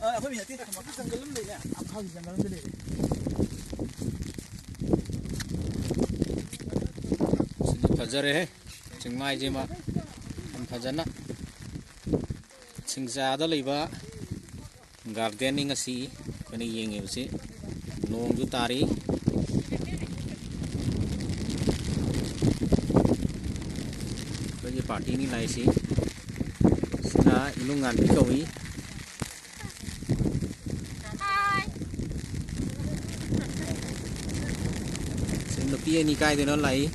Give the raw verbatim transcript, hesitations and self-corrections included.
ꯑ, ꯑꯩꯈꯣꯏ ꯃꯤ ꯅꯠꯇꯦ, ꯃꯈꯥ ꯖꯪꯒꯜ ꯑꯃ ꯂꯩꯅꯦ꯫ ꯃꯈꯥꯒꯤ ꯖꯪꯒꯜ ꯑꯃꯗ ꯂꯩꯔꯦ꯫ ꯁꯤꯗꯤ ꯐꯖꯔꯦꯍꯦ, ꯆꯤꯡꯃꯥꯏꯁꯤꯃ ꯌꯥꯝ ꯐꯖꯅ꯫ ꯁꯤꯡꯖꯥꯗ ꯂꯩꯕ ꯒꯥꯔꯗꯦꯟꯅꯤ ꯉꯁꯤ ꯑꯩꯈꯣꯏꯅ ꯌꯦꯡꯉꯤꯕꯁꯤ꯫ ꯅꯣꯡꯁꯨ ꯇꯥꯔꯤ꯫ ꯑꯩꯈꯣꯏꯒꯤ ꯄꯥꯔꯇꯤꯅꯤ ꯂꯥꯛꯏꯁꯤ꯫ ꯁꯤꯅ ꯏꯅꯨꯡꯉꯥꯟꯕꯤ ꯀꯧꯏ꯫ ꯁꯤ ꯅꯨꯄꯤ ꯑꯅꯤ ꯀꯥꯏꯗꯅꯣ ꯂꯥꯛꯏ꯫